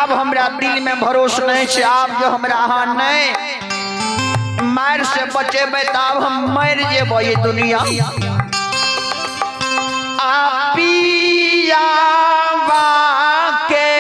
आब हमरा दिल में भरोस नहीं छै, आब जो हमरा अहाँ नहीं मार से बचेबै त आब हम मरि जेबै ये दुनिया। आ पियावा के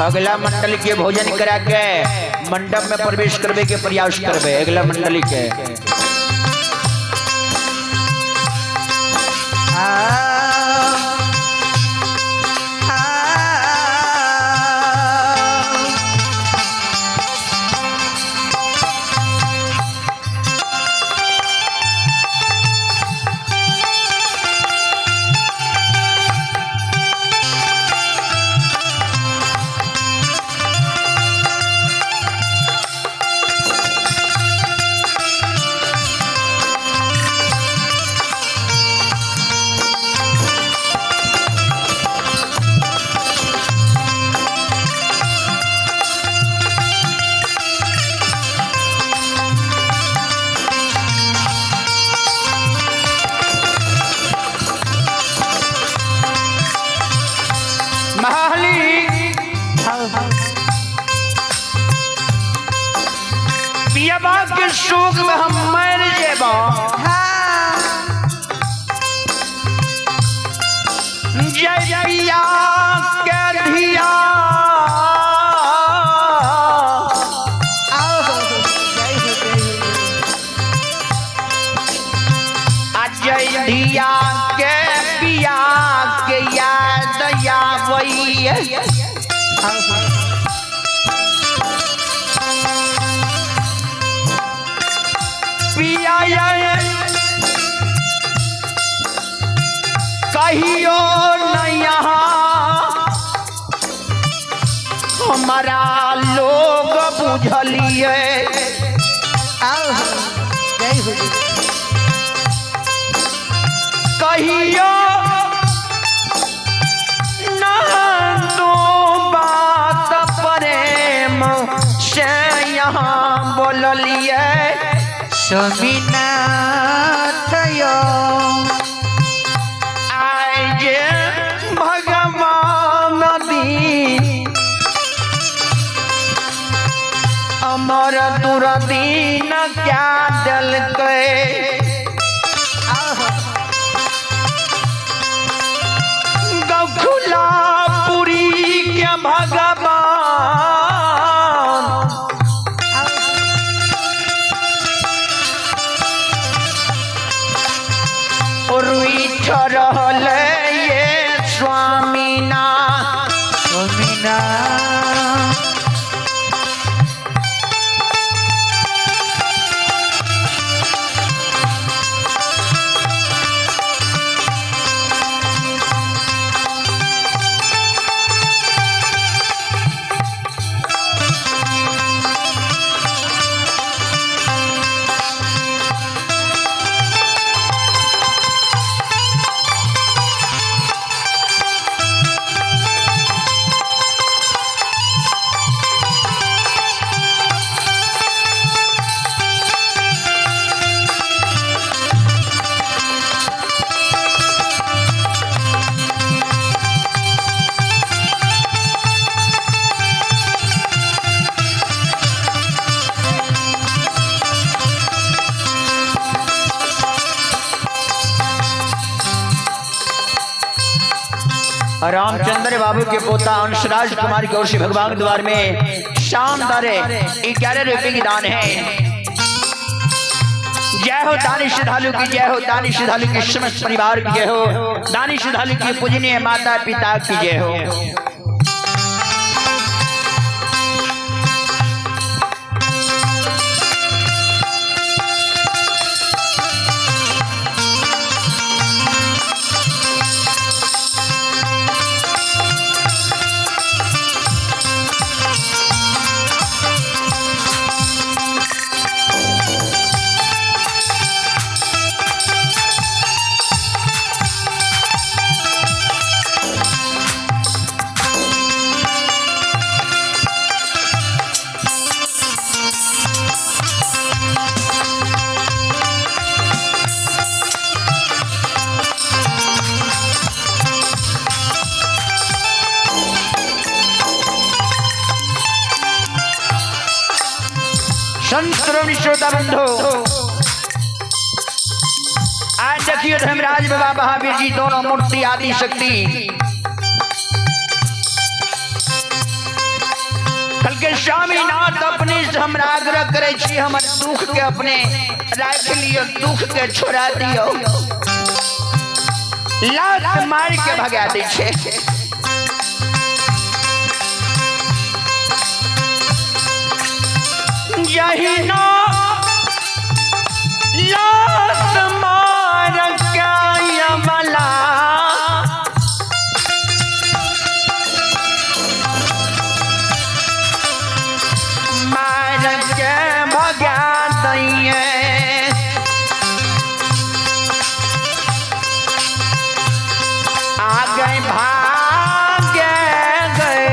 अगला मंडली के भोजन करा के मंडप में प्रवेश करवे के प्रयास करवे अगला मंडली के। पियबा के शोक में हम मर जेबा। जय पिया के धिया जय धिया के पिया के याद आबैया। पिया कहियो नहीं हमारा लोग बुझलिए। कहियो ना दो बात प्रेम से यहाँ बोललिए। स्वामीनाथ यो आए जे भगवान दी अमर दुर्दीन क्या दलकै। गौखुलापुरी के भगवान रुइठ रहले ये स्वामीनाथ। स्वामीनाथ रामचंद्र बाबू के पोता अंशराज कुमार की ओर से भगवान द्वार में शानदार 11 रुपए की दान है। जय हो दानी श्रद्धालु की जय हो, दानी श्रद्धालु के समस्त परिवार की जय हो, दानी श्रद्धालु की पूजनीय माता पिता की जय हो। संत श्रोमणी श्रोता बंधु, आज देखियो धर्मराज बाबा महावीर जी दोनों मूर्ति आदि शक्ति कल के स्वामीनाथ अपने से हमरा आग्रह करे छी, हमर दुख के अपने राख लियो, दुख के छोड़ा दियो, लात मार के भगा दै छे। जहिना लात मार के यमला मार के भगा दैये, आ गए भागे गए।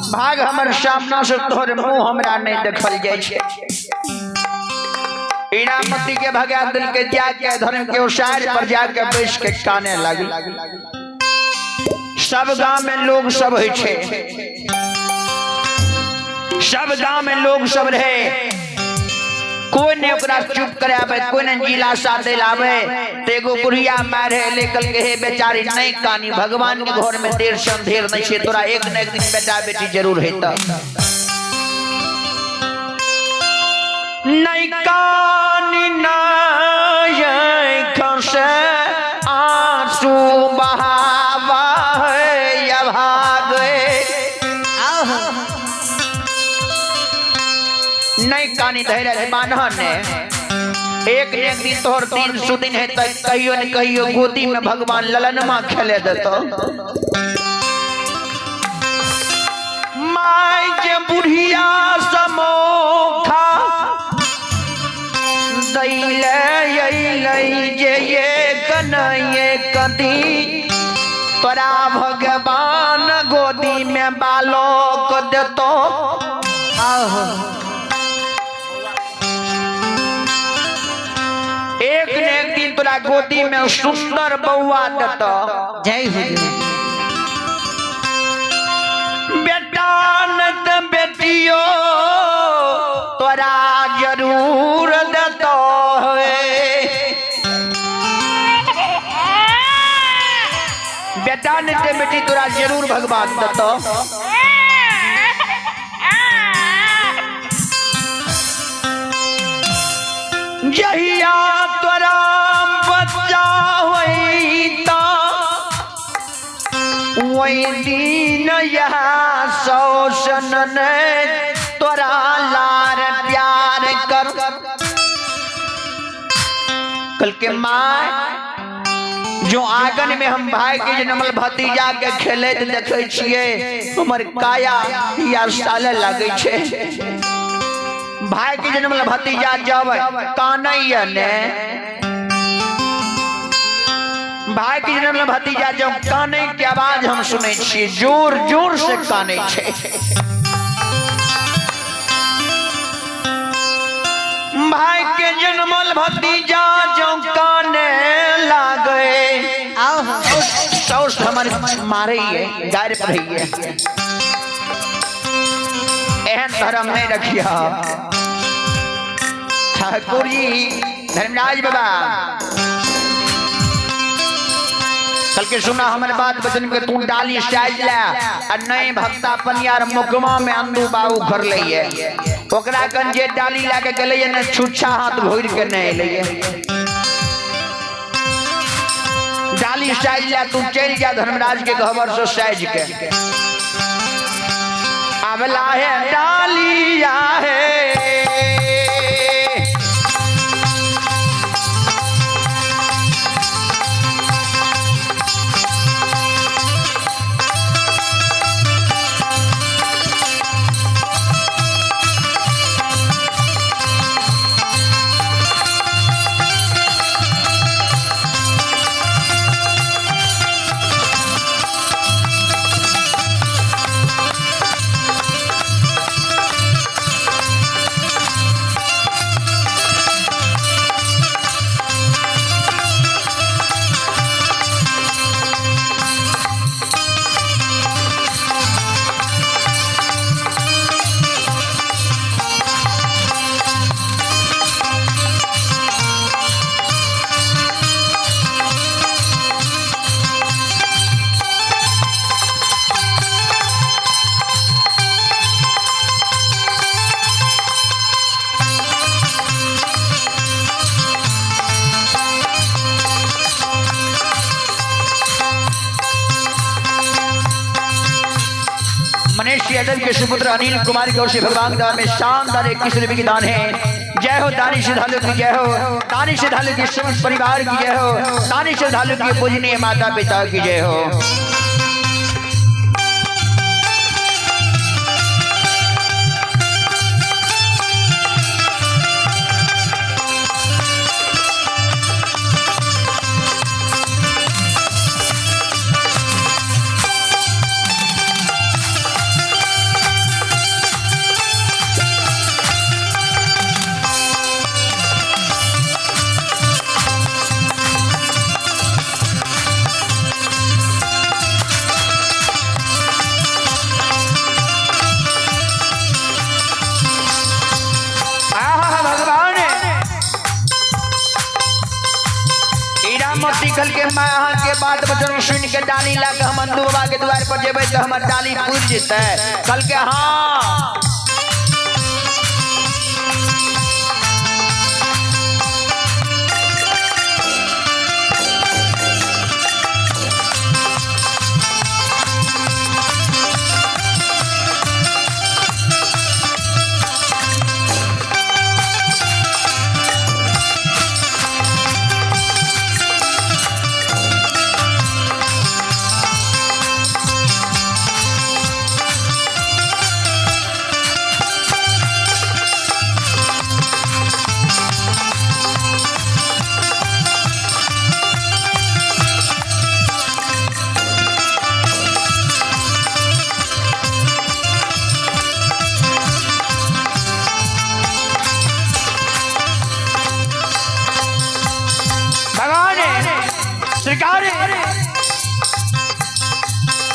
भाग हमर सामना से तोहर मुंह हमरा नहीं देखल जाय छे। इनामती के भगा दिल के जाके धर्म के उसार पर जाके बैस के काने लागी। सब गांव में लोग सब होइ छे, सब गांव में लोग सब रहे। कोई ने ओकरा चुप कराबे, कोई ने जिलासा दिलावे। तो एगो बुढ़िया मारे ले कल के हे बेचारी नहीं कानी, भगवान के घर में देर से अंधेर नहीं छे, तोरा एक न एक दिन बेटा बेटी जरूर हेता। नहीं कानी नहीं खसे आंसू बहावा है या भागे। नहीं कानी धैर्य बान्ह ने, एक एक दिन तोहर दिन सुदिन है तक कहियो न कहियो गोदी में भगवान ललनमा खेले देतो। My जे बुढ़िया समोखा दैले अइलै जे ये कनये कदी, तोरा भगवान गोदी में बालक देतो। एक न एक दिन तोरा गोदी में सुंदर बउआ देतो। जय हो बेटा न त बेटियो तोरा जरूर देतो। बेटा न त बेटी तोरा जरूर भगवान देतो। जहिया तोरा बच्चा होइता वही दिन यह शोषण ने तोरा लार प्यार कर। कल के माँ जो आंगन में हम भाई के जनमल भतीजा के खेलैत देखै छियै, हमर काया या साले लागै छै। भाई के जनमल भतीजा जब कानैया ने, भाई के जनमल भतीजा जब कानै के आवाज हम सुनै छियै, जोर जोर से कानै छै। भाई के जनमल भतीजा जब काने लागे, साउस हमर मारे गारि पढ़ैये, एहन धर्म नहीं रखिया। ठाकुर जी धर्मराज बाबा कल के सुना हमारे बात बचन के तू डाली साइज ला आ नहीं भक्ता पनियार मुकमा में अंदू बाबू घर लइए, ओकरा कन जे डाली ला के गेलैए ने छुच्छा हाथ घोर के नहीं लइए। डाली साइज ला तू चल जा धर्मराज के घबर से साइज के आवला है डालिया है। मनीष यादव के सुपुत्र अनिल कुमार की ओर से भगवान धाम में शानदार 21 रुपए की दान है। जय हो दानी श्रद्धालु की जय हो, दानी श्रद्धालु के समस्त परिवार की जय हो, दानी श्रद्धालु के पूजनीय माता पिता की जय हो। कल के मैं अहाँ के बात वचन सुन के डाली ला के हम अंदू बाबा के द्वार पर जेबै त हमर डाली पूज जेतै। कल के हाँ।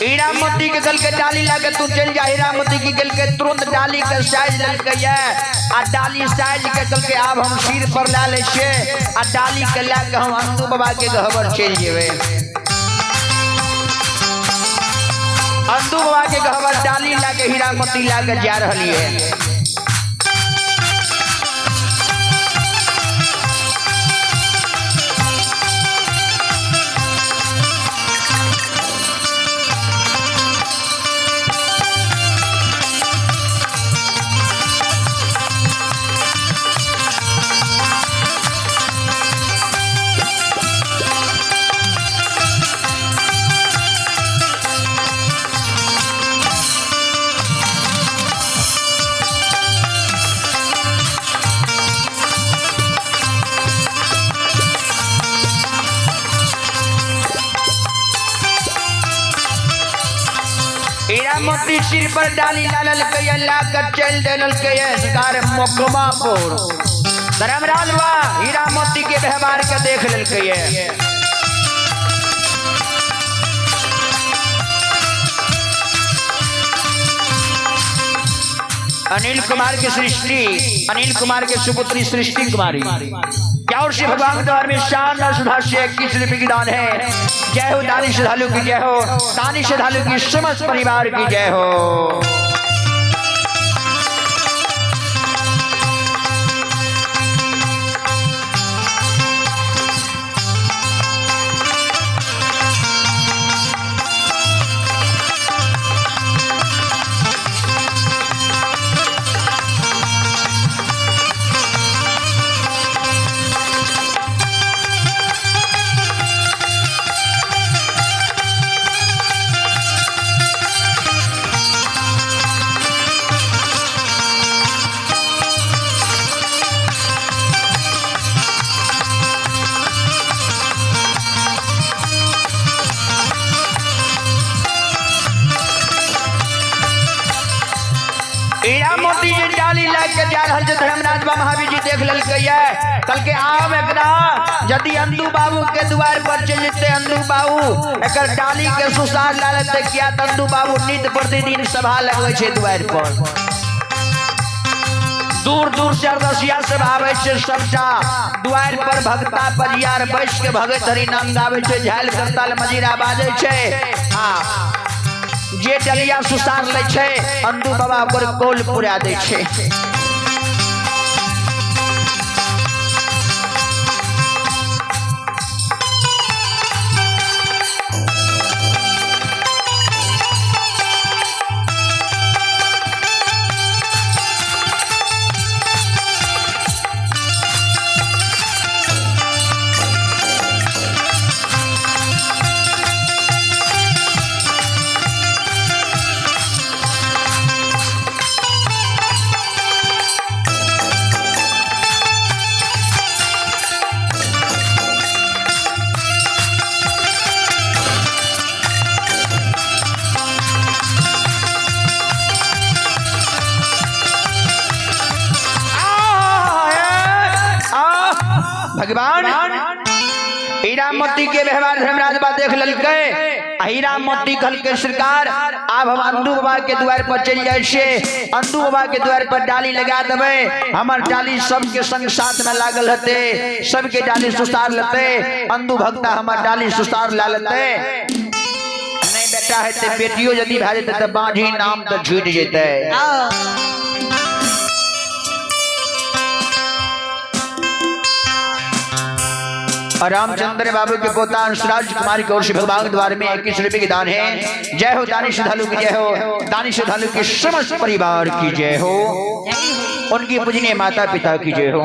हीरामती के गल के डाली लाके तू चल जा। हीरामती की गल के तुरंत डाली के साइज ललके ये आ डाली साइज के गल के आब हम सिर पर ला ले छे आ डाली के ला के हम अंदू बाबा के गहबर चल जेबे। अंदू बाबा के गहबर डाली ला के हीरामती ला के जा रहली है। हीरामती सिर पर डाली लाल के लाकर चल देल के शिकार मोकमापुर धर्मराज बा हीरामती के व्यवहार के देख लेल के। अनिल कुमार की सृष्टि, अनिल कुमार के सुपुत्री सृष्टि कुमारी क्या और श्री भगवान के द्वार में शानदार सुधा से 21 रुपये की दान है। जय हो दानी श्रद्धालु की जय हो, दानी श्रद्धालु की समस्त परिवार की जय हो। हीरामती जी डाली लाके जा रहल छै धर्मराज बा महावीर जी देख लेलकै ये। कल के आम एकरा यदि अंदू बाबू के द्वार पर चल जेतै अंदू बाबू एकर डाली के सुसार ला लेतै किया त अंदू बाबू नित प्रतिदिन सभा लगबै छै द्वार पर। दूर दूर से अरदसिया सब आबै छै सबटा द्वार पर भक्ता परियार बैस के भगत हरि नाम गाबै छै, झाल करताल मजीरा बाजै छै। आ जे डलिया सुसार लै छै अंदू बाबा ओकर कोल पुरा दै छै। हीरा मोती के व्यवहार धर्मराज बा देख ललकै। आ हीरा मोती कहलकै सरकार आब हम अंदू बाबा के द्वार पर चलि जाइ छियै, अंदू बाबा के द्वार पर डाली लगा देबै, हमर डाली सबके संग साथ में लागल हेतै, सबके डाली सुसार लेतै, अंदू भक्ता हमर डाली सुसार ला लेतै। नहीं बेटा हेतै, बेटियो यदि भए जेतै तऽ बाँझी नाम तऽ छूटि जेतै। और रामचंद्र बाबू के पोता अंशराज कुमार की ओर से भगवान द्वार में 21 रुपए के दान है। जय हो दानी श्रद्धालु की जय हो, दानी श्रद्धालु के समस्त परिवार की जय हो, उनकी पूजनीय माता पिता की जय हो।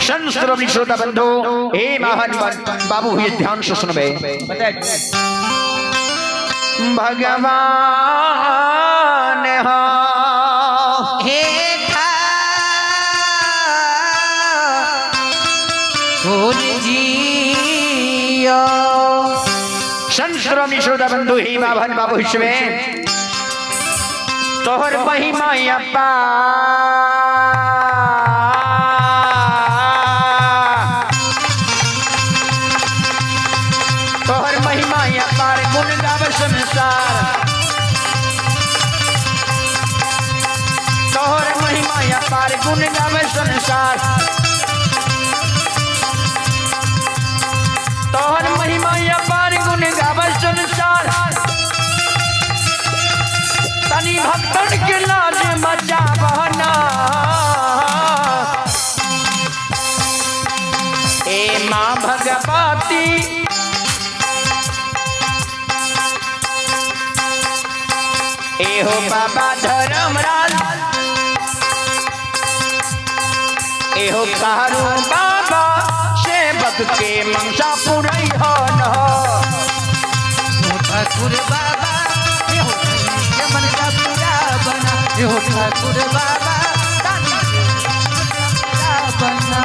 संत श्रोमणी श्रोता बंधु, हे महान बाबू भैया ध्यान से सुनबे। भगवान हे संत श्रोमणी श्रोता बंधु, ही बाभन बाबू इसमें तोहर महिमा अपार, तोहर महिमा अपार गुण गावे संसार, तोहर महिमा अपार गुण गावे संसार, तोहर महिमा अपार गुण गावे संसार। तनी भक्तन के लाज बचावना, ए माँ भगवती, ए हो बाबा धर्मराज, ए हो कारू बाबा सेवक के मनसा पुरई हो न। ठाकुर बाबा के मनसा पूरा बना, हो ठाकुर बाबा बना,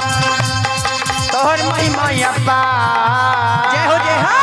तोहर महिमा अपार। जय हो जय हो।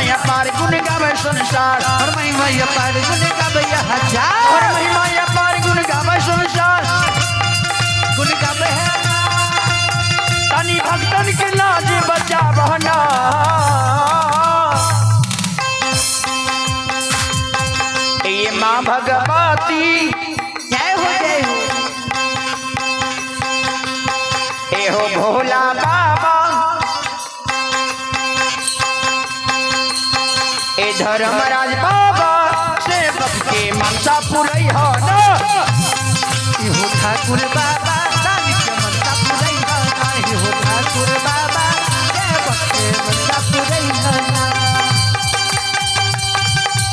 अपार गुण गावे संसार, तोहर महिमा अपार गुण गावे हजार, तोहर महिमा अपार गुण गावे संसार, गुण गावे है। तनी भक्तन के लाज बचावना, ए माँ भगवती जय हो जय हो, ए हो भोला बाबा, ए धर्मराज बाबा सेवक के मनसा पुरई हो न। हो ठाकुर बाबा दानी के मनसा पुरई हो न, हो ठाकुर बाबा सेवक के मनसा पुरई हो न।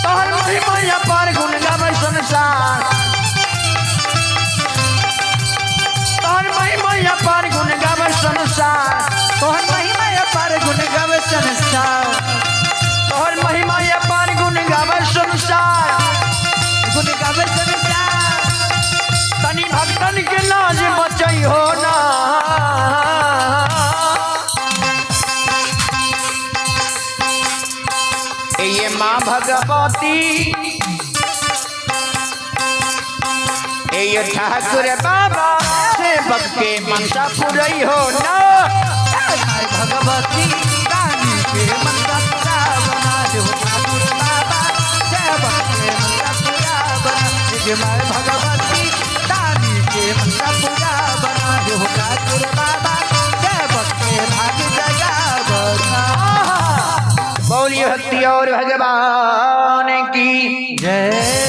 तोहर महिमा अपार गुण गावे संसार, तोहर महिमा अपार गुण गावे संसार, तोहर महिमा अपार गुण गावे संसार, तोहर महिमा अपार गुण गावे संसार, गुण गावे संसार। तनी भक्तन के लाज बचई हो ना। ये माँ भगवती, ये ठाकुर बाबा सेवक के मनसा पुरई हो ना। भगवती दानी के मनसा पूरा बना, हो ठाकुर बाबा सेवक के मनसा पूरा बना, माय भगवती दानी के मनसा पूरा बना, हो ठाकुर बाबा सेवक के भाग जगा बना। बोलिए भक्ति और भगवान की जय।